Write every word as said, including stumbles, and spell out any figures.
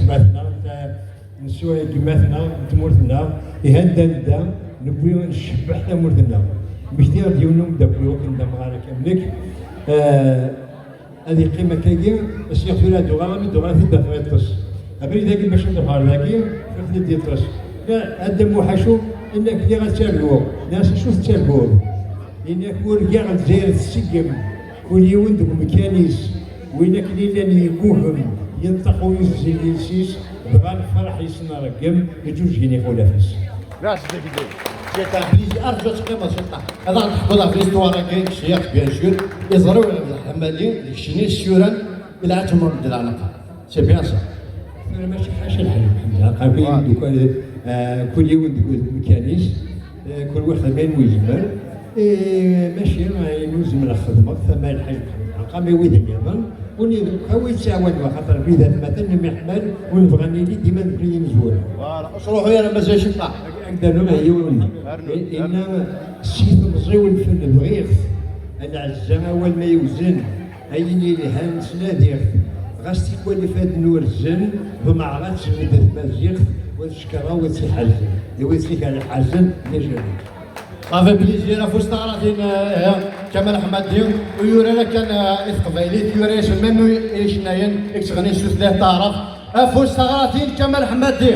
Gma-tneɣ, neswa gma-tneɣ n tmurt-nneɣ, ihi anda nedda, newwi ncebbeḥ tamurt-nneɣ. Mmektiɣ-d yiwen n umeddakel-iw akken d amɣar akka am nekk, eh, ad yeqqim akkagi, as-yeɣ tura ad uɣaleɣ, mi d-uɣaleɣ ad t-id-afeɣ iṭṭes. Abrid-agi bac ad uɣaleɣ dagi, ad t-id-iṭṭes. La, Adda Muḥacu, inna-k lliɣ ad targuɣ. Nniɣ-as acu tettarguḍ? Inna-k urgaɣ Lezzayer tseggem, kul yiwen deg umkan-is. Win akken i llan yeggugem, yenṭeq uyezzil iles-is, dɣa lferḥ yesnergem, yeǧǧuǧgen ixulaf-is. Ǧǧiɣ-t ɛebrid, arǧu ad teqqimeḍ ciṭṭaḥ. Ad aɣ-d-teḥkuḍ ɣef l'histoire-agi, ccyax, bien sûr, iẓri ɣef lḥemali, d keččini s-yuran, ilɛa tumur d leɛnaqer. C'est bien ça. Tura mačči ḥaca lḥal, lḥemdullah. Qal kul yiwen deg umkan-is, eh, kul wa xedmen wi yezmer. Eh, mačči ayen ur zemreɣ xedmeɣ, tama lḥaǧ lḥemdullah. Qam i wid nniḍen, ur nniḍen, awi ttɛawan, axaṭer wid atmaten, nmiḥmal, ur nebɣa nili dima nekni d imezwura. Voilà, ur sruḥuy ara mazal ciṭṭaḥ. Ad d-rnuɣ yiwen. Inna si temẓi n lfen bɣiɣ-t, a lɛezza awal ma yewzen, ayen yelhan ttnadiɣ-t, ɣas tikwal ifadden urzen, ḍemɛeɣ ad tbedd tmaziɣt, wa d ccekra, wa d tiḥerzen, d wa d tiḥerzen, d ajerri. Ça fait plaisir, afus taɣratin, eh, Kamal Ḥemmadi, ur yura ara kan, eh, i teqbaylit, yura-yasen même i icennayen i yettɣennin s tutlayt taɛrabt. Afus taɣratin, Kamal Ḥemmadi.